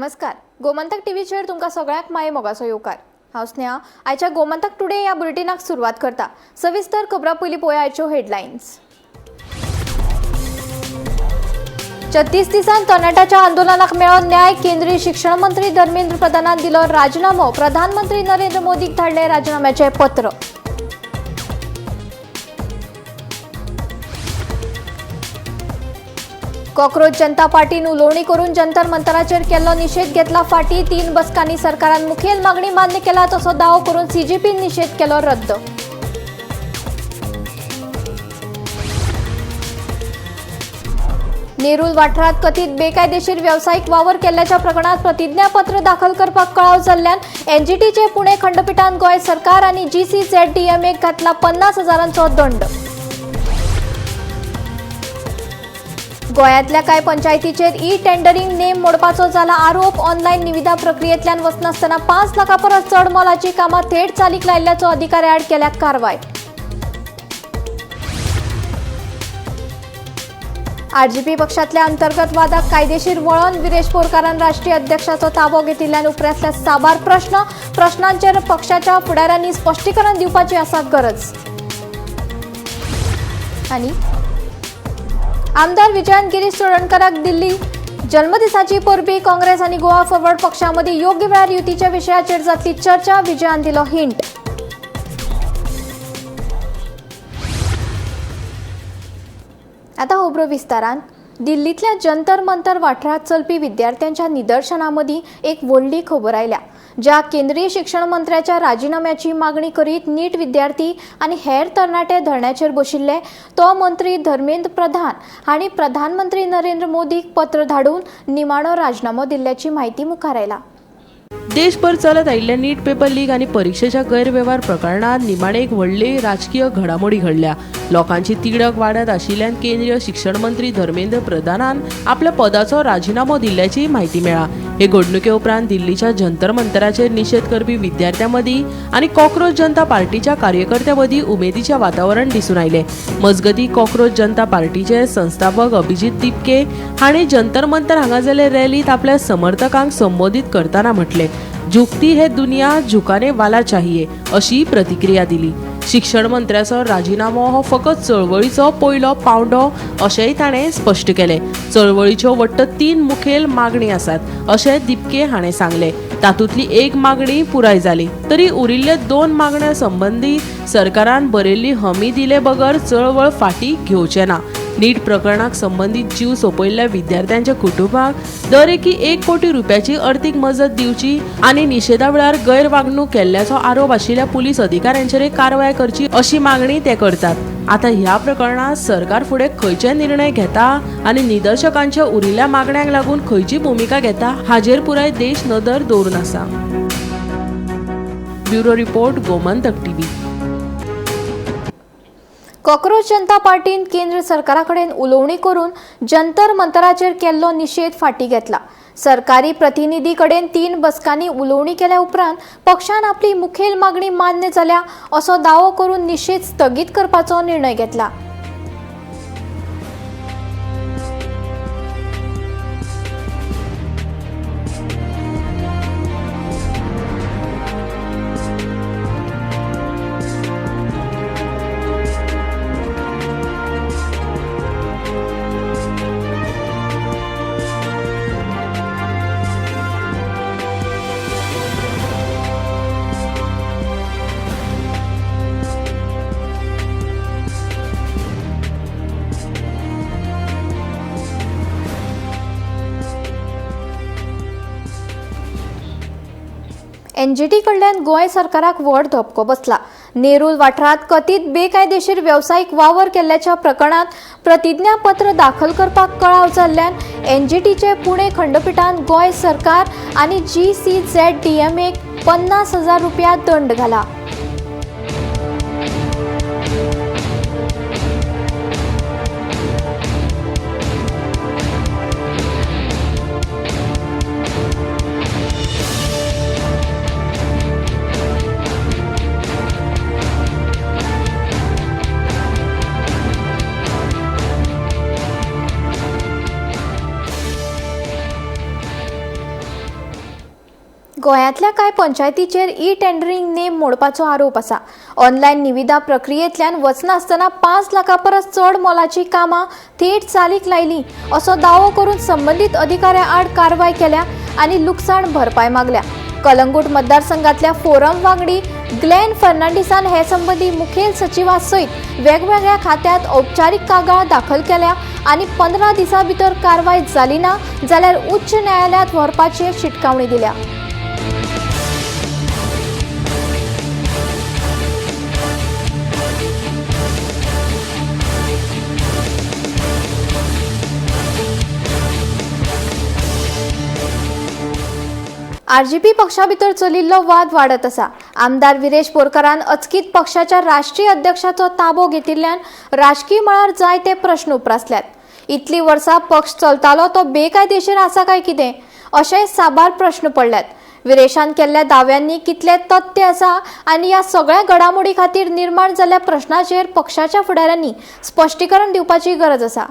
नमस्कार, गोमंतक टीव्हीचेर तुमकां सगळ्यांक माये मोगाचो येवकार. हांव स्नेहा. आयच्या गोमंतक टुडे ह्या बुलेटिनाक सुरवात करता. सविस्तर खबरां पयलीं पळोवया आयच्यो हेडलायन्स. 36 दिसांत तरणाट्याच्या आंदोलनाक मेळ्ळो न्याय. केंद्रीय शिक्षण मंत्री धर्मेंद्र प्रधानान दिलो राजीनामो. प्रधानमंत्री नरेंद्र मोदीक धाडले राजीनाम्याचे पत्र. कॉकरोच जनता पार्टीन उलोवणी करून जंतर मंतराचेर केल्लो निशेध घेतला फाटी. 3 बसकांनी सरकारान मुखेल मागणी मान्य केला तसो दावो करून सीजीपीन निशेध केलो रद्द. नेरूल वाठारात कथित बेकायदेशीर व्यावसायिक वावर केल्ल्याच्या प्रकरणात प्रतिज्ञापत्र दाखल करपाक कळाव जाल्ल्यान एनजीटीचे पुणे खंडपीठान गोंय सरकार आनी जीसीझेडडीएमएक घातला 50,000 दंड. गोंयांतल्या कांय पंचायतीचेर ई टेंडरिंग नेम मोडपाचो जाला आरोप. ऑनलायन निविदा प्रक्रियेंतल्यान वचनासतना 5 लाखां परस चड मोलाची कामां थेट चालीक लायिल्ल्याचो अधिकाऱ्यां आड केल्या कारवाय. आरजीपी पक्षातल्या अंतर्गत वादाक कायदेशीर वळण. विरेश बोरकारान राष्ट्रीय अध्यक्षाचो ताबो घेतिल्ल्यान उपरासल्या साबार प्रश्न. प्रश्नांचेर पक्षाच्या फुडाऱ्यांनी स्पश्टीकरण दिवपाची आसा गरज. आनी आमदार विजयान गिरीश चोडणकाराक दिल्ली जन्मदिसाची परबी. काँग्रेस आनी गोवा फॉरवर्ड पक्षामदीं योग्य वेळार युतीच्या विशयाचेर जातली चर्चा. विजयान दिलो हिंट. आतां खबरो विस्तारान. दिल्लींतल्या जंतर मंतर वाठारांत चलपी विद्यार्थ्यांच्या निदर्शना मदीं एक व्हडली खबर आयल्या, ज्या केंद्रीय शिक्षण मंत्र्याच्या राजीनाम्याची मागणी करीत नीट विद्यार्थी आनी हेर तरणाटे धरण्याचेर बशिल्ले तो मंत्री धर्मेंद्र प्रधान हांणी प्रधानमंत्री नरेंद्र मोदीक पत्र धाडून निमाणो राजीनामो दिल्ल्याची म्हायती मुखार आयला. देशभर चलत आयिल्ल्या नीट पेपर लीक आनी परिक्षेच्या गैरवेव्हार प्रकरणात निमाणे एक व्हडली राजकीय घडामोडी घडल्या. लोकांची तिडक वाडत आशिल्ल्यान केंद्रीय शिक्षण मंत्री धर्मेंद्र प्रधानान आपल्या पदाचो राजीनामो दिल्ल्याची म्हायती मेळ्ळा. हे घडणुके उपरांत दिल्लीच्या जंतर मंतराचेर निशेध करपी विद्यार्थ्यां मदीं आनी कॉकरोच जनता पार्टीच्या कार्यकर्त्यां मदीं उमेदीचें वातावरण दिसून आयलें. मजगतीं, कॉकरोच जनता पार्टीचे संस्थापक अभिजीत दिपके हांणी जंतर मंतर हांगा जाल्ले रॅलींत आपल्या समर्थकांक संबोधीत करतना म्हटलें, झुकती है दुनिया झुकाने वाला चाहिए, अशी प्रतिक्रिया दिली. शिक्षण मंत्र्याचो राजीनामो हो फकत चळवळीचो पयलो पावंडो अशेंय ताणें स्पश्ट केलें. चळवळीच्यो वट्ट 3 मुखेल मागणी आसात अशें दिपके हाणें सांगलें. तातूंतली एक मागणी पुराय जाली तरी उरिल्ले 2 मागण्या संबंदी सरकारान बरयल्ली हमी दिले बगर चळवळ फाटी घेवचे ना. नीट प्रकरणाक संबंदीत जीव सोंपयल्ल्या विद्यार्थ्यांच्या कुटुंबाक दर एकी 1 कोटी रुपयाची अर्थीक मजत दिवची आनी निशेधा वेळार गैरवागणूक केल्ल्याचो आरोप आशिल्ल्या पुलीस अधिकाऱ्यांचेर कारवाय करची अशी मागणी ते करतात. आतां ह्या प्रकरणात सरकार फुडें खंयचे निर्णय घेता आनी निदर्शकांच्या उरिल्ल्या मागण्यांक लागून खंयची भुमिका घेता हाजेर पुराय देश नदर दवरून आसा. Bureau report, Gomantak TV. Cockroach Janata पार्टीन केंद्र सरकारा कडेन उलोवणी करून जंतर मंतराचेर केल्लो निशेध फाटी घेतला. सरकारी प्रतिनिधी कडेन 3 बसकांनी उलोवणी केल्या उपरांत पक्षान आपली मुखेल मागणी मान्य जाल्या असो दावो करून निशेध स्थगीत करपाचो निर्णय घेतला. एनजीटी कडल्यान गोंय सरकाराक व्हड धपको बसला. नेरूल वाठारांत कथित बेकायदेशीर वेवसायीक वावर केल्ल्याच्या प्रकरणात प्रतिज्ञापत्र दाखल करपाक कळाव जाल्ल्यान एनजीटीचे पुणे खंडपीठान गोंय सरकार आनी जीसीझेडडीएमएक 50,000 रुपया दंड घाला. गोंयांतल्या कांय पंचायतीचेर ई टेंडरिंग नेम मोडपाचो आरोप आसा. ऑनलायन निविदा प्रक्रियेंतल्यान वचनासतना 5 लाखां परस चड मोलाचीं कामां थेट चालीक लायलीं असो दावो करून संबंदीत अधिकाऱ्यां आड कारवाय केल्या आनी लुकसाण भरपाय मागल्या. कलंगूट मतदारसंघातल्या फोरम वांगडी ग्लेन फर्नांडीसान हे संबंदी मुखेल सचिवा सयत वेगवेगळ्या खात्यांत औपचारीक कागाळ दाखल केल्या आनी 15 दिसां भितर कारवाय जाली ना जाल्यार उच्च न्यायालयांत व्हरपाची शिटकावणी दिल्या. आरजीपी पक्षा भितर चलिल्लो वाद वाडत आसा. आमदार विरेश बोरकारान अचकीत पक्षाच्या राष्ट्रीय अध्यक्षाचो ताबो घेतिल्ल्यान राजकीय मळार जायते प्रश्न उप्रासल्यात. इतली वर्सां पक्ष चलतालो तो बेकायदेशीर आसा काय कितें अशेय साबार प्रश्न पडल्यात. विरेशान केल्ल्या दाव्यांनी कितले तथ्य आसा आनी ह्या सगळ्या घडामोडी खातीर निर्माण जाल्ल्या प्रश्नाचेर पक्षाच्या फुडाऱ्यांनी स्पश्टीकरण दिवपाची गरज आसा.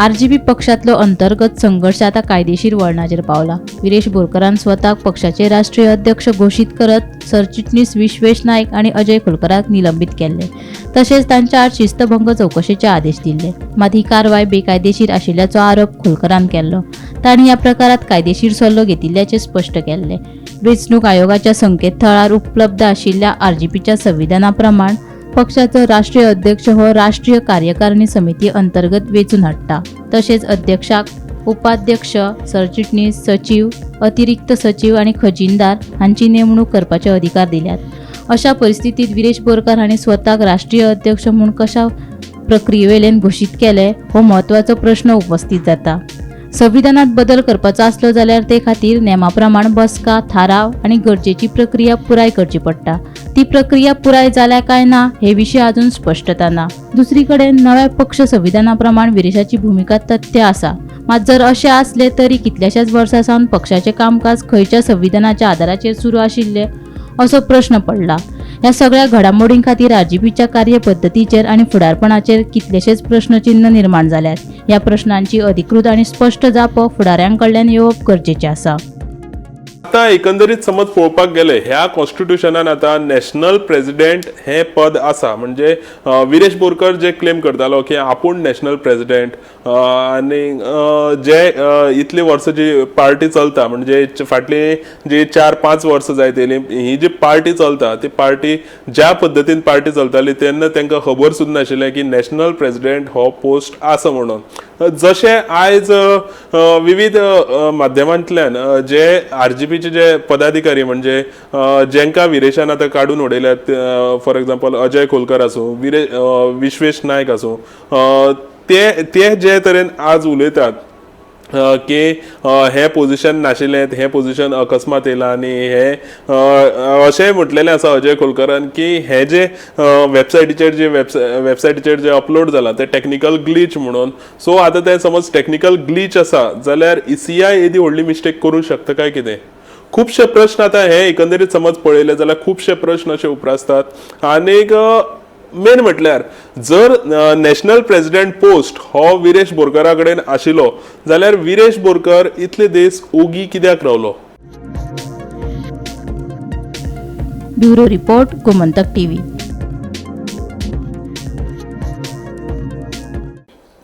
आरजीपी पक्षातलो अंतर्गत संघर्ष आता कायदेशीर वळणाचेर पावला. विरेश बोरकारान स्वताक पक्षाचे राष्ट्रीय अध्यक्ष घोशीत करत सरचिटणीस विश्वेश नायक आनी अजय खोलकराक निलंबीत केल्ले, तशेंच तांच्या आड शिस्तभंग चवकशेचे आदेश दिल्ले. मात ही कारवाय बेकायदेशीर आशिल्ल्याचो आरोप खोलकरान केल्लो. तांणी ह्या प्रकारात कायदेशीर सल्लो घेतिल्ल्याचें स्पश्ट केल्लें. वेंचणूक आयोगाच्या संकेतथळार उपलब्ध आशिल्ल्या आरजीपीच्या संविधाना प्रमाण पक्षाचो राष्ट्रीय अध्यक्ष हो राष्ट्रीय कार्यकारिणी समिती अंतर्गत वेंचून हाडटा. तशेंच अध्यक्षाक उपाध्यक्ष, सरचिटणीस, सचीव, अतिरिक्त सचीव आनी खजिनदार हांची नेमणूक करपाचे अधिकार दिल्यात. अशा परिस्थितीत विरेश बोरकार हांणी स्वताक राष्ट्रीय अध्यक्ष म्हूण कशा प्रक्रियेवेल्यान घोशीत केले हो म्हत्वाचो प्रश्न उपस्थित जाता. संविधानात बदल करपाचो आसलो जाल्यार ते खातीर नेमा प्रमाण बसका, थाराव आनी गरजेची प्रक्रिया पुराय करची पडटा. ती प्रक्रिया पुराय जाल्या काय ना हे विशीं अजून स्पश्टता ना. दुसरी कडेन नव्या पक्ष संविधाना प्रमाण विरेशाची भुमिका तथ्य आसा. मात जर अशें आसलें तरी कितल्याशाच वर्सां सावन पक्षाचें कामकाज खंयच्या संविधानाच्या आदाराचेर सुरू आशिल्लें असो प्रश्न पडला. ह्या सगळ्या घडामोडीं खातीर आरजीपीच्या कार्यपद्दतीचेर आनी फुडारपणाचेर कितलेशेच प्रश्नचिन्ह निर्माण जाल्यात. ह्या प्रश्नांची अधिकृत आनी स्पश्ट जापो फुडाऱ्यां कडल्यान येवप गरजेचें आसा. आतां एकंदरीत समज पळोवपाक गेले ह्या कॉन्स्टिट्युशनान आतां नॅशनल प्रेजिडेंट हें पद आसा. म्हणजे विरेश बोरकर जे क्लेम करतालो की आपूण नॅशनल प्रेजिडेंट आनी जे इतली वर्सां जी पार्टी चलता, म्हणजे फाटली जी 4-5 वर्सां जायत येयली ही जी पार्टी चलता ती पार्टी ज्या पद्दतीन पार्टी चलताली तेन्ना तांकां खबर सुद्दां नाशिल्लें की नॅशनल प्रेजिडेंट हो पोस्ट आसा म्हणून. जशें आयज विविध माध्यमांतल्यान जे आरजीपीचे जे पदाधिकारी म्हणजे जेंका विरेशान आतां काडून उडयल्यात, फॉर एग्जाम्पल अजय खोलकर आसूं, विश्वेश नायक आसूं, ते जे तरेन आज उलयतात की हें पोजिशन नाशिल्लें, हें पोजिशन अकस्मात येयलां आनी हें अशेंय म्हटलेलें आसा अजय खोलकरान की हें जे वेबसायटीचेर जे वेबसायटीचेर जे अपलोड जालां तें टॅक्निकल ग्लीच म्हणून. सो आतां तें समज टॅक्निकल ग्लीच आसा जाल्यार ECI येदी व्हडली मिस्टेक करूंक शकता काय कितें? खुबशे प्रश्न आतां हे एकंदरीत समज पळयले जाल्यार खुबशे प्रश्न अशे उप्रासतात. आनीक मेन म्हटल्यार जर नॅशनल प्रेजिडेंट पोस्ट हो विरेश बोरकरा कडेन आशिल्लो जाल्यार विरेश बोरकर इतले दीस ओगी कित्याक रावलो? Bureau report, Gomantak TV.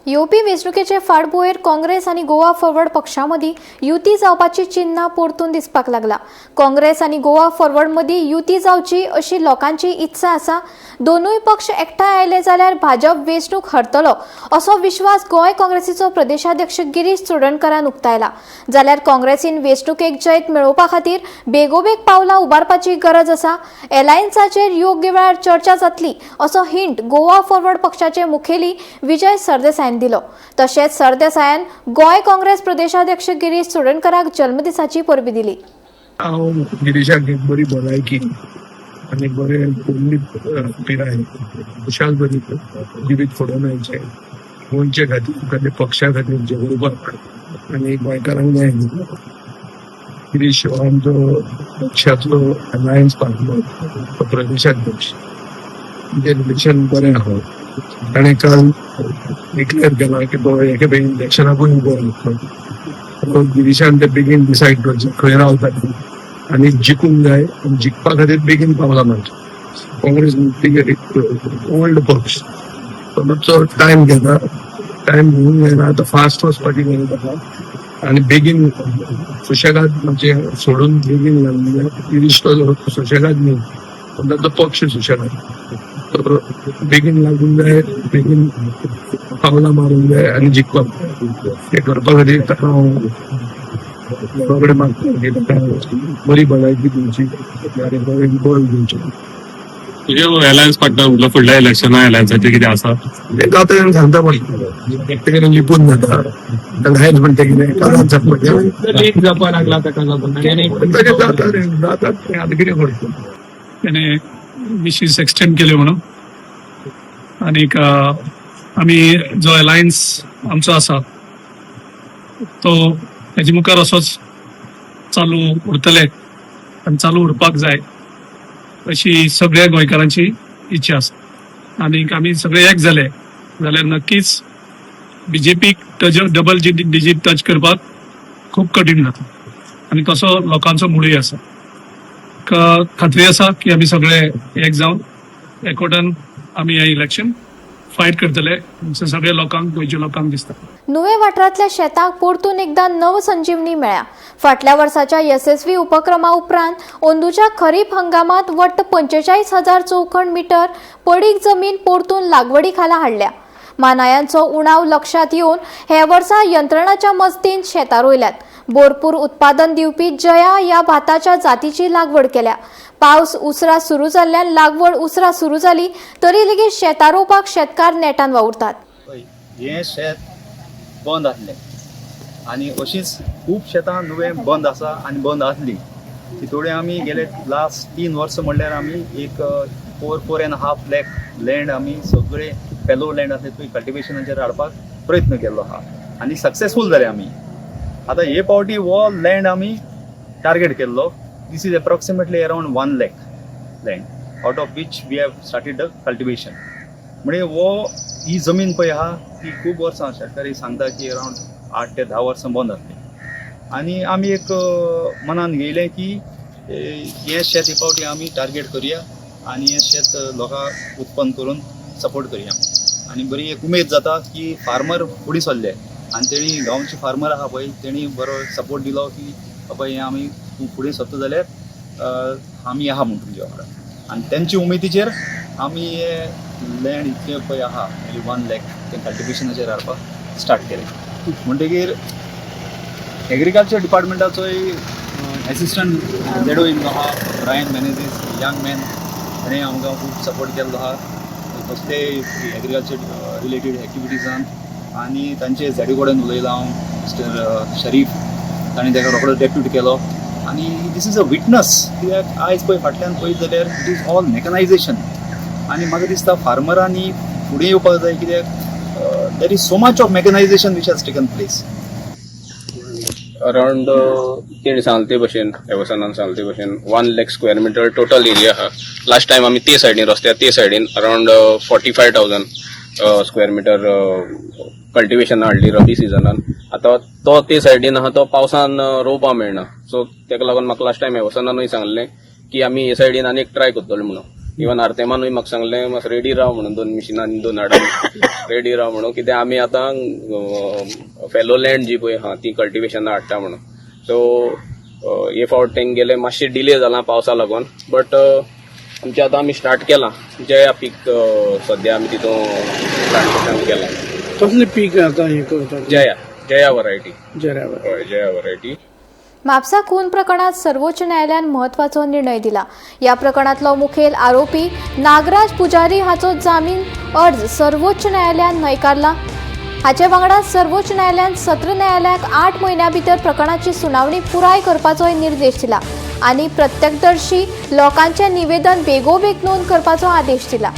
येवपी वेंचणुकेचे फाटभुंयेर काँग्रेस आनी गोवा फॉरवर्ड पक्षा मदीं युती जावपाची चिन्हां परतून दिसपाक लागला. काँग्रेस आनी गोवा फॉरवर्ड मदीं युती जावची अशी लोकांची इत्सा आसा. दोनूय पक्ष एकठांय आयले जाल्यार भाजप वेंचणूक हरतलो असो विश्वास गोंय काँग्रेसीचो प्रदेशाध्यक्ष गिरीश चोडणकारान उक्तायला. जाल्यार काँग्रेसीन वेंचणुकेक जैत मेळोवपा खातीर बेगोबेग पावलां उबारपाची गरज आसा. एलायन्साचेर योग्य वेळार चर्चा जातली असो हिंट गोवा फॉरवर्ड पक्षाचे मुखेली विजय सरदेसायान दिलो. तशेंच सरदेसायान गोंय काँग्रेस प्रदेशाध्यक्ष गिरीश चोडणकाराक जल्मदिसाची परबी दिली. हांव गिरीशाक एक बरी भलायकी आनी बरे फुडली पिराय खुशाल बरी जिवीत फुडोवन मेळचें, गोंयचे खातीर, ताच्या पक्षा खातीर झगडपाक आनी गोंयकारांक न्याय दिवपाक. गिरीश हो आमचो पक्षाचो अलायन्स पार्टनर, तो प्रदेशाध्यक्ष. आमचें रिलेशन बरें आहा. ताणें काल डिक्लेअर केलां की तो एके इलेक्शनाकूय उबो रावतलो. गिरीशान ते बेगीन डिसायड करचें खंय रावता आनी जिखूंक जाय आनी जिखपा खातीर बेगीन पावलां मारचीं. काँग्रेस ओल्ड पक्ष, तो मातसो टायम घेता, टायम घेवंक जायना. आतां फास्ट वचपाची गरज आसा आनी बेगीन सुशेगाद मातशें सोडून बेगीन घालूंक जाय. गिरीश तो सुशेगाद न्ही, पूण ताचो पक्ष सुशेगाद. तर बेगीन लागूंक जाय, बेगीन पावलां मारूंक जाय आनी जिखपाक जाय. तें करपा खातीर ताका हांव देवा कडेन मागता की ताका बरी भलायकी दिवची आनी बरें बळ दिवचें. तुजे अलायन्स पार्टनर म्हटलं फुडल्या इलेक्शना अलायन्साचें कितें आसा? तें जाता तें सांगता पडटा, एकटें कडेन लिपून जाता, आयज म्हणटा कितें काल सांगपाचें. लीक जावपाक लागला ताका लागून आनी तशें जाता रे, जाता तें, आतां कितें करतलो. त्याने विशीस एक्सटेंड केल्यो म्हणून आनीक आमी जो अलायन्स आमचो आसा तो हेजे मुखार असोच चालू उरतले आनी चालू उरपाक जाय अशी सगळ्या गोंयकारांची इच्छा आसा. आनीक आमी सगळे एक जाले जाल्यार नक्कीच बीजेपीक डबल डिजीट टच करपाक खूब कठीण जाता आनी तसो लोकांचो मुळूय आसा. खात्री आसा की आमी सगळे एक जावन एकवटान आमी हें इलेक्शन फायट करतले अशें सगळे लोकांक, गोंयच्या लोकांक दिसता. नुवें वाठारांतल्या शेताक परतून एकदां नवसंजीवनी मेळ्ळ्या. फाटल्या वर्साच्या येसस्वी उपक्रमा उपरांत अंदूच्या खरीप हंगामांत वट्ट 45,000 चौखण मिटर पडीक जमीन परतून लागवडी खाला हाडल्या. मानायांचो उणाव लक्षांत येवन हे वर्सा यंत्रणाच्या मजतीन शेतां रोयल्यात. भरपूर उत्पादन दिवपी जया ह्या भाताच्या जातीची लागवड केल्या. पावस उसरा सुरू जाल्ल्यान लागवड उसरा सुरू जाली तरी लेगीत शेतां रोवपाक शेतकार नेटान वावुरतात. हय, हें शेत बंद आसलें आनी अशींच खूब शेतां नुवें बंद आसा आनी बंद आसली. तितोडे आमी गेले लास्ट 3 वर्सां म्हणल्यार आमी एक 4.5 lakh land आमी सगळे फेलो लँड आसले थंय कल्टिवेशनाचेर हाडपाक प्रयत्न केल्लो आहा आनी सक्सेसफूल जाले आमी. आतां हे फावटी हो लँड आमी टार्गेट केल्लो. This is approximately around 1 lakh land out of which we have started the cultivation. म्हणजे हो ही जमीन पळय आहा ती खूब वर्सां शेतकरी सांगता की अरावंड 8 ते 10 वर्सां बंद आसली आनी आमी एक मनान घेयलें की हें शेत हे फावटी आमी टार्गेट करुया आनी हें शेत लोकांक उत्पन्न करून सपोर्ट करुया. आनी बरी एक उमेद जाता की फार्मर फुडें सरले आनी तेणी गांवचे फार्मर आहा पळय तेणी बरो सपोर्ट दिलो की बाबा हें आमी तूं फुडें सरता जाल्यार आमी आहा म्हूण तुमच्या वांगडा. आनी तेंचे उमेदीचेर आमी हें लँड इतलें पळय आहा 1 lakh तें कल्टिवेशनाचेर हाडपाक स्टार्ट केलें. म्हणटगीर एग्रीकल्चर डिपार्टमेंटाचोय एसिस्टंट जेडो येयल्लो आहा ब्रायन मेनेजीस, यंग मॅन, ताणें आमकां खूब सपोर्ट केल्लो आहा कसले एग्रीकल्चर रिलेटेड एक्टिविटीजान. आनी तांचे झेडी कडेन उलयलां हांव, मिस्टर शरीफ, ताणें ताका रोखडो डेप्यूट केलो. आनी this is a witness कित्याक आयज पळय फाटल्यान पळयत जाल्यार it is all mechanisation. आनी म्हाका दिसता फार्मरांनी फुडें येवपाक जाय कित्याक there is so much of mechanisation which has taken place. Around तेणी सांगले ते भशेन, एवसनान सांगले ते भशेन 1 lakh square metre total area आहा. लास्ट टायम आमी ते सायडीन रस्त्या ते सायडीन अरावंड 45,000 स्क्वेअर मिटर कल्टिवेशन हाडली रबी सिजनान. आतां तो ते सायडीन आहा तो पावसान रोवपा मेळना, सो तेका लागून म्हाका लास्ट टायम एवसनानूय सांगलें की आमी हे सायडीन आनी एक ट्राय करतले म्हणून. इवन आर्तेमानूय म्हाका सांगलें मातसो रेडी राव म्हणून, 2 मिशिनां आनी 2 हाडां रेडी राव म्हणून, कित्याक आमी आतां फेलो लँड जी पळय आहा ती कल्टिवेशनां हाडटा म्हणून. सो हे फावट तेंगेले मातशें डिले जाला पावसा लागून, बट आमचें आतां आमी स्टार्ट केलां जया पीक. सद्या आमी तितून प्लांटेशन केलां. कसलें पीक आतां हें करतात? जया, जया वरायटी. जया. हय, जया वरायटी. म्हापसा खून प्रकरणात सर्वोच्च न्यायालयान म्हत्वाचो निर्णय दिला. ह्या प्रकरणातलो मुखेल आरोपी नागराज पुजारी हाचो जामीन अर्ज सर्वोच्च न्यायालयान न्हयकारला. हाचे वांगडा सर्वोच्च न्यायालयान सत्र न्यायालयाक 8 म्हयन्यां भितर प्रकरणाची सुनावणी पुराय करपाचोय निर्देश दिला आनी प्रत्यक्षदर्शी लोकांचें निवेदन बेगोबेग नोंद करपाचो आदेश दिला.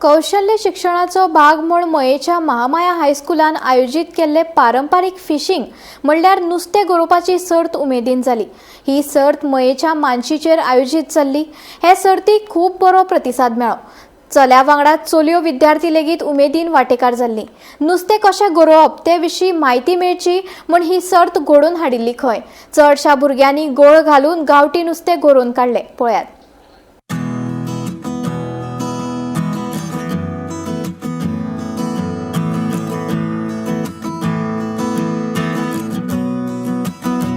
कौशल्य शिक्षणाचो भाग म्हूण मयेच्या महामाया हायस्कुलान आयोजीत केल्ले पारंपारीक फिशींग म्हणल्यार नुस्तें गरोवपाची सर्त उमेदीन जाली. ही सर्त मयेच्या मानशीचेर आयोजीत जाल्ली. हे सर्तीक खूब बरो प्रतिसाद मेळ्ळो. चल्या वांगडा चलयो विद्यार्थी लेगीत उमेदीन वांटेकार जाल्लीं. नुस्तें कशें गरोवप ते विशीं म्हायती मेळची म्हूण ही सर्त घडोवन हाडिल्ली खंय. चडशा भुरग्यांनी गोळ घालून गांवठी नुस्तें गरोवन काडलें. पळयात.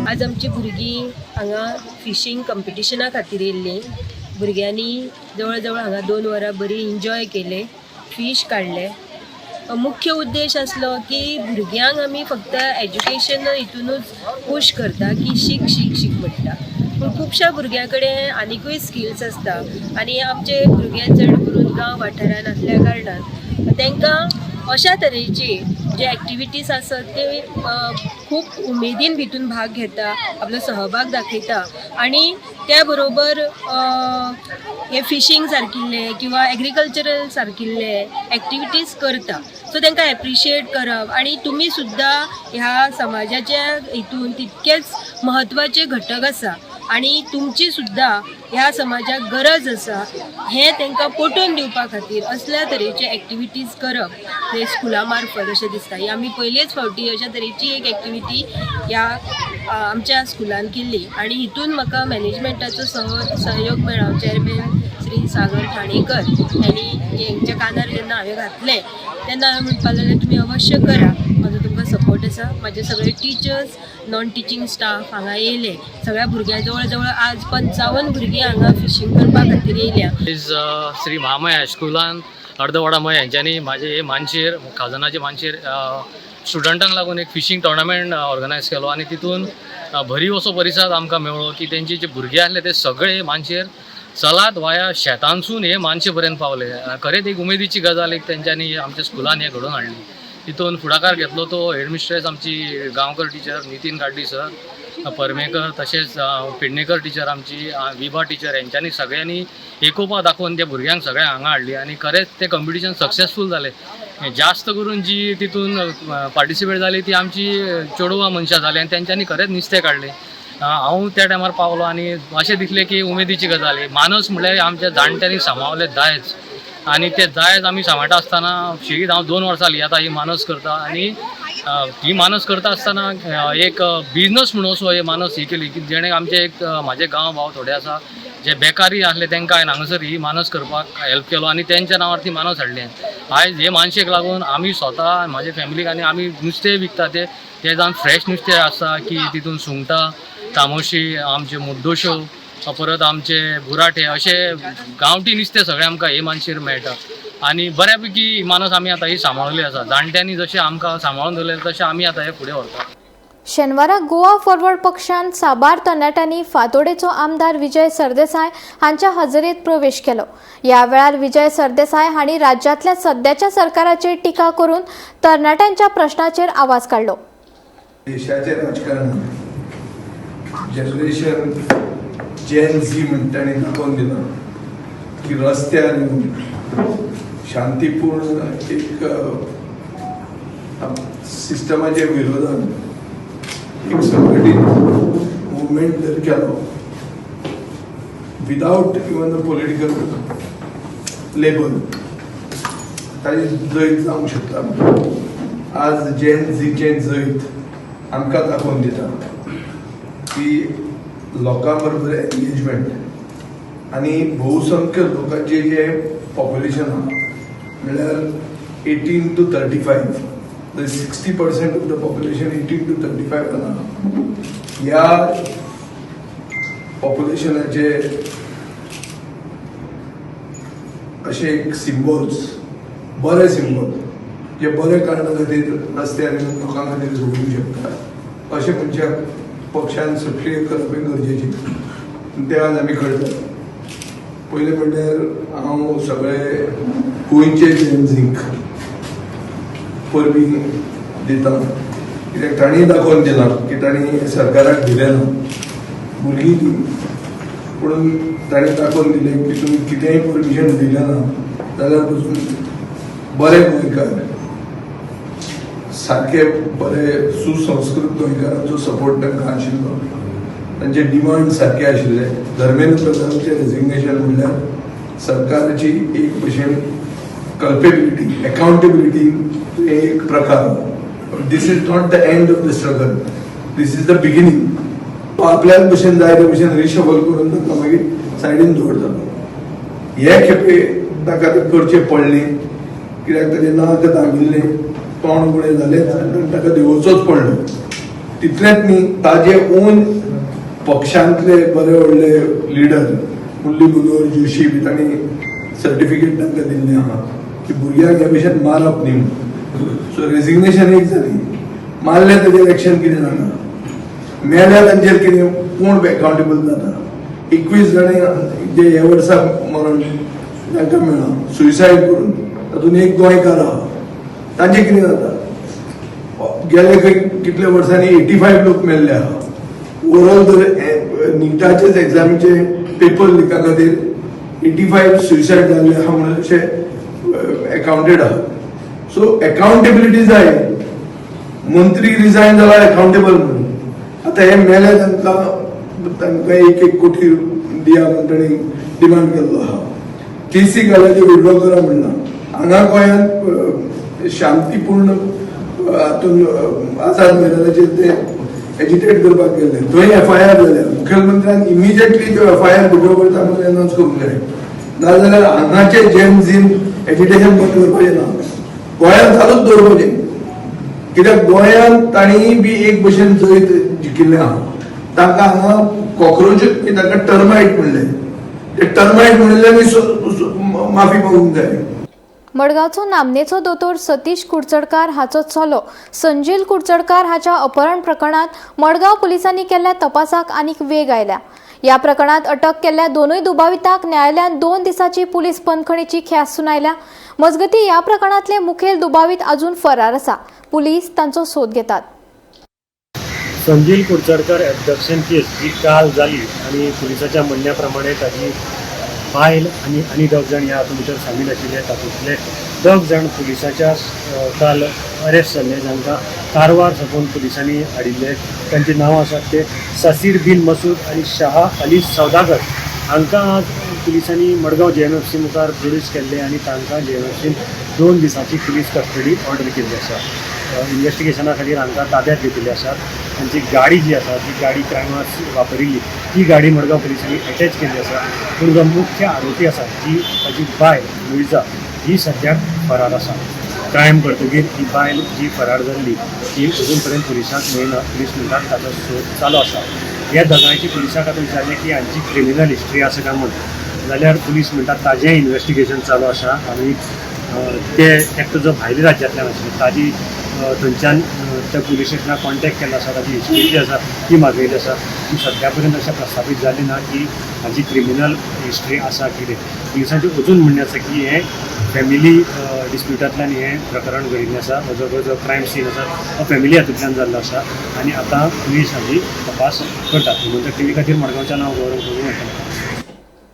आज आमची भुरगीं हांगा फिशींग कंपिटिशना खातीर येयल्लीं. भुरग्यांनी जवळ जवळ हांगा 2 वरां बरी एन्जॉय केले, फीश काडले. मुख्य उद्देश आसलो की भुरग्यांक आमी फक्त एज्युकेशन हितूनच पूश करता की शीक शीक शीक म्हणटा, पूण खुबश्या भुरग्यां कडेन आनिकूय स्किल्स आसता आनी आमचे भुरगे चड करून गांव वाठारान आसल्या कारणान तांकां अशा तरेची जे एक्टिविटीज आसत ते खूब उमेदीन भितून भाग घेता, आपलो सहभाग दाखयता आनी त्या बरोबर हे फिशींग सारकिल्ले किंवा एग्रीकल्चरल सारकिल्ले एक्टिविटीज करता. सो तांकां एप्रिशिएट करप आनी तुमी सुद्दां ह्या समाजाच्या हितून तितकेच म्हत्वाचे घटक आसा आनी तुमची सुद्दां ह्या समाजाक गरज आसा हें तांकां पटोवन दिवपा खातीर असल्या तरेचे एक्टिविटीज करप हे स्कुला मार्फत अशें दिसता. ही आमी पयलेच फावटी अशा तरेची एक एक्टिविटी ह्या आमच्या स्कुलान केल्ली आनी हितून म्हाका मॅनेजमेंटाचो सहयोग मेळ्ळो. चेअरमॅन श्री सागर ठाणेकर हांणी हेंच्या कानार जेन्ना हांवें घातलें तेन्ना हांवें म्हणपाक लागलें तुमी अवश्य करा, म्हाजो तुमकां सपोर्ट आसा. म्हाजे सगळे टिचर्स, नॉन टिचींग स्टाफ हांगा येयले. सगळ्या भुरग्यां जवळ जवळ आज 55 भुरगीं हांगा फिशींग करपा खातीर येयल्या. आयज श्री महामाया हायस्कुलान अर्दवाडा मय हेंच्यांनी म्हाजे हे मानशेर खाजनाचे मानशेर स्टुडंटांक लागून एक फिशींग टोर्नामेंट ऑर्गनायज केलो आनी तितून भरीव असो परिसाद आमकां मेळ्ळो की तेंचे जे भुरगे आसले ते सगळे मानशेर चलात वाया शेतांसून हे मानशे पर्यंत पावले. खरेंच एक उमेदीची गजाल एक तेंच्यांनी आमच्या स्कुलान हें घडोवन हाडली. तितून फुडाकार घेतलो तो हेडमिस्ट्रेस आमची गांवकर टिचर नितीन गाड्डी सर, परमेकर, तशेंच पेडणेकर टिचर आमची, विभा टिचर, हेंच्यांनी सगळ्यांनी एकोपा दाखोवन त्या भुरग्यांक सगळ्यांक हांगा हाडली आनी खरेंच तें कंपिटिशन सक्सेसफूल जालें. जास्त करून जी तितून पार्टिसिपेट जाली ती आमची चेडवां मनशां जाली आनी तेंच्यांनी खरेंच नुस्तें काडलें. हांव त्या टायमार पावलो आनी अशें दिसलें की उमेदीची गजाल. मानस म्हणल्यार आमच्या जाणट्यांनी सांबाळलें दायज आनी ते दायज आमी सांबाळटा आसतना शेगीत हांव 2 वर्सां जालीं आतां ही मानस करता आनी ही मानस करता आसतना एक बिजनस म्हणून असो हे मानस ही केली की जेणे आमचे एक म्हाजे गांव भाव थोडे आसा जे बेकारी आसले तांकां हांवें हांगासर ही मानस करपाक हेल्प केलो आनी तेंच्या नांवार ती मानस हाडली. आयज हे मानशेक लागून आमी स्वता म्हाजे फॅमिलीक आनी आमी नुस्तें विकता ते जावन फ्रेश नुस्तें आसता की तितून सुंगटां, तामोशी, आमचे मुड्डोश्यो, परत आमचे बुराटे अशे गांवठी नुस्तें सगळें आमकां हे मानशेर मेळटा आनी बऱ्या पैकी मानस आमी आतां ही सांबाळिल्ली आसा. जाणट्यांनी जशें आमकां सांबाळून दवरलें तशें आमी आतां हे फुडें व्हरता. शेनवारा गोवा फॉरवर्ड पक्षान साबार तरणाट्यांनी फातोडेचो आमदार विजय सरदेसाय हांच्या हजेरेत प्रवेश केलो. ह्या वेळार विजय सरदेसाय हांणी राज्यांतल्या सद्याच्या सरकाराचेर टिका करून तरणाट्यांच्या प्रश्नाचेर आवाज काडलो. देशाचे राजकारण जनरेशन जेन झी म्हणटा तांणी दाखोवन दिलां की रस्त्यार येवन शांतीपूर्ण एक सिस्टमाच्या विरोधान एक संघटीत मुवमेंट जर केलो without even a political label ताजें जैत जावंक शकता. आज जेन झीचें जैत आमकां दाखोवन दिता की लोकां बरोबर एंगेजमेंट आनी बहुसंख्य लोकांचे जे पॉप्युलेशन आहा म्हणल्यार 18 to 35, 60% of the population 18 to 35 आहा. ह्या पॉप्युलेशनाचे अशे एक सिम्बॉल्स, बरे सिम्बॉल जे बरे कारणा खातीर रस्त्यार येवन लोकां खातीर झगडूंक शकता अशें मनशाक पक्षान सक्रीय करप हें गरजेचें. तें आज आमी करतात. पयलें म्हणल्यार हांव सगळे गोंयचे जेनझींक परबीं दिता कित्याक तांणी दाखोवन दिलां की तांणी सरकाराक दिलें ना, भुरगीं ती, पूण तांणी दाखोवन दिलें की तुमी कितेंय परमिशन दिलें ना जाल्यार पसून बरे गोंयकार, सारके बरे सुसंस्कृत गोंयकारांचो सपोर्ट तांकां आशिल्लो. तांचे डिमांड सारके आशिल्ले. धर्मेंद्र प्रधानाचें रेजिग्नेशन म्हणल्यार सरकाराची एक भशेन कल्पेबिलिटी, अकाउंटेबिलिटी एक प्रकार. This is not the end of the struggle, this is the beginning. आपल्याच भशेन जाय ते भशेन रिशफल करून तांकां मागीर सायडीन दवरतालो. हे खेपे ताका तें करचें पडलें, कित्याक ताजें नाक दामिल्लें, तोंड उगडें जालें आनी ताका देंवोवचोच पडलो. तितलेंच न्ही, ताजे ओन पक्षांतले बरे व्हडले लिडर मुरली मनोहर जोशी बी तांणी सर्टिफिकेट तांकां दिल्लें आहा की भुरग्यांक ह्या भशेन मारप न्ही म्हणून. सो रेजिग्नेशन एक जाली, मारलें ताजेर एक्शन कितें जाणा, मेल्या तांचेर कितें कोण अकाउंटेबल जाता? 21 जाणां जे ह्या वर्सा मरण तांकां मेळ्ळां सुसायड करून, तातूंत एक गोंयकार आहा, तांचें कितें जाता? गेले खंय कितल्या वर्सांनी 85 लोक मेल्ले आहा. ओवरऑल जर निटाचेच एग्जामीचे पेपर लिका खातीर 85 सुसायड जाल्ले आहा म्हणून अशें अकाउंटेड आहा. सो अकाउंटेबिलिटी जाय. मंत्री रिजायन जाला अकाउंटेबल म्हणून. आतां हे मेले तांकां तांकां 1-1 कोटी दिया म्हणून तांणी डिमांड केल्लो आहा. केसी घालाचे विड्रॉ करा म्हणलां. हांगा गोंयांत शांतीपूर्ण हातून आझाद मैदानाचेर ते एजिटेट करपाक गेल्ले, थंय एफआयआर जाल्या. मुखेलमंत्र्यान इमिजिएटली त्यो एफआयआर विड्रॉ करता म्हणून अनावन्स करूंक जाय. नाजाल्यार हांगाचे जेन झीन एजिटेशन बंद करपाचें ना, गोंयांत चालूच दवरपाचें. कित्याक गोंयांत तांणी बी एक भशेन जैत जिखिल्लें आहा. तांकां हांगा कॉक्रोच तांकां टर्मायट म्हणलें, ते टर्मायट म्हणिल्ल्यान माफी मागूंक जाय. मडगांवचो नामनेचो दोतोर सतीश कुडचडकार हाचो चलो संजील कुडचडकार हाच्या अपहरण प्रकरणात मडगांव पुलिसांनी केल्ल्या तपासाक आनीक वेग आयल्या. ह्या प्रकरणात अटक केल्ल्या दोनूय दुबावितांक न्यायालयान 2 दिसांची पुलीस बंदखणीची ख्यास्त सुनायल्या. मजगती ह्या प्रकरणातले मुखेल दुबावीत अजून फरार आसा. पुलीस तांचो सोद घेतात. संजील कुडचडकर एबडक्शन केस जी काल जाली आनी पुलिसाच्या म्हणण्या प्रमाणे ताजी बायल आनी आनी 2 जाण ह्या हातूंत भितर सामील आशिल्ले. तातूंतले 2 जाण पुलिसाच्या काल अरेस्ट जाल्ले, जांकां कारवार साकून पुलिसांनी हाडिल्ले. तांची नांवां आसात ते सासीर बिन मसूद आनी शाह अली सौदागर. हांकां आज पुलिसांनी मडगांव JMFC मुखार प्रोड्यूस केल्ले आनी तांकां JMFCन 2 दिसांची पुलीस कस्टडी ऑर्डर केल्ली आसा. इन्वेस्टिगेशना खातीर हांकां ताब्यात घेतिल्ले आसात. तांची गाडी जी आसा ती गाडी क्रायमाक वापरिल्ली ती गाडी मडगांव पुलिसांनी अटॅच केल्ली आसा. पूण जो मुख्य आरोपी आसा जी ताजी बायल लुईजा ही सद्याक फरार आसा. क्रायम करतकीर ही बायल जी फरार जाल्ली ती अजून पर्यंत पुलिसांक मेळना. पुलीस म्हणटात ताचो सोद चालू आसा. ह्या दोगांयची पुलिसांक आतां विचारलें की हांची क्रिमिनल हिस्ट्री आसा काय म्हूण, जाल्यार पुलीस म्हणटात ताजें इन्वेस्टिगेशन चालू आसा आनी ते एकटो जो भायल्या राज्यांतल्यान आशिल्ले ताजी थंयच्यान त्या पुलीस स्टेशनाक कॉन्टेक्ट केल्लो आसा, ताजी हिस्ट्री जी आसा ती मागयली आसा. ती सद्या पर्यंत अशें प्रस्तावीत जाली ना की हाजी क्रिमिनल हिस्ट्री आसा कितें. पुलिसांचें अजून म्हणणें आसा की हें फॅमिली डिस्प्युटांतल्यान हें प्रकरण घडिल्लें आसा. हो जो क्रायम सीन आसा हो फॅमिली हातूंतल्यान जाल्लो आसा आनी आतां पुलीस हाजी तपास करतात. गोमंतक टीव्ही खातीर मडगांवच्यान हांव गौरव प्रभू म्हणटां.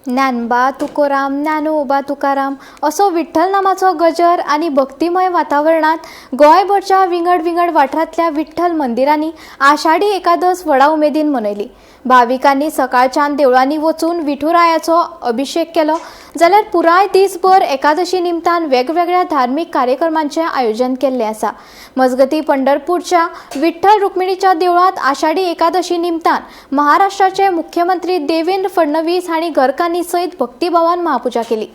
ज्ञानबा तुकोराम ज्ञानोबा तुकाराम असो विठ्ठल नामाचो गजर आनी भक्तिमय वातावरणांत गोंयभरच्या विंगड विंगड वाठारांतल्या विठ्ठल मंदिरांनी आषाढी एकादस व्हडा उमेदीन मनयली. भाविकांनी सकाळच्यान देवळांनी वचून विठुरायाचो अभिषेक केलो, जाल्यार पुराय दीसभर एकादशी निमतान वेगवेगळ्या धार्मीक कार्यक्रमांचें आयोजन केल्लें आसा. मजगती पंढरपूरच्या विठ्ठल रुक्मिणीच्या देवळांत आषाढी एकादशी निमतान महाराष्ट्राचे मुख्यमंत्री देवेंद्र फडणवीस हांणी घरकान्नी सयत भक्तिभावान महापूजा केली.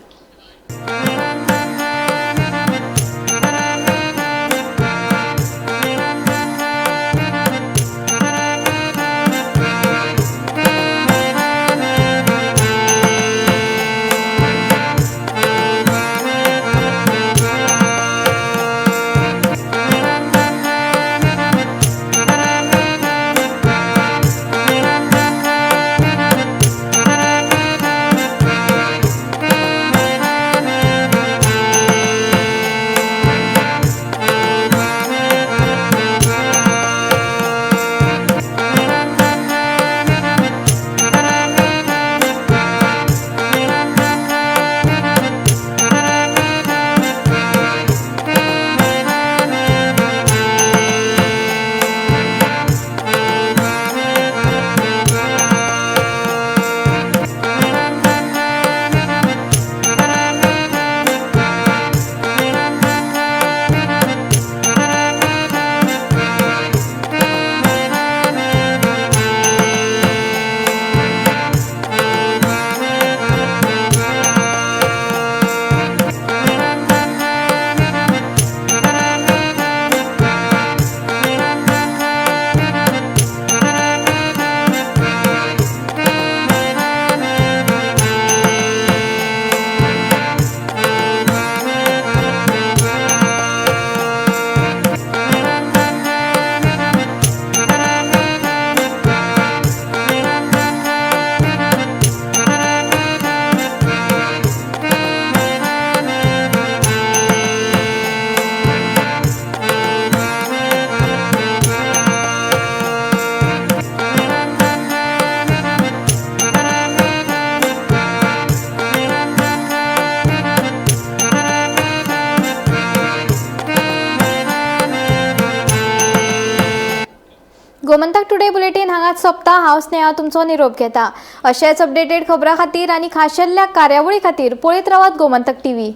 हांगाच सोंपता. हांव स्नेहा तुमचो निरोप घेता. अशेच अपडेटेड खबरां खातीर आनी खाशेल्ल्या कार्यावळी खातीर पळयत रावात गोमंतक टीव्ही.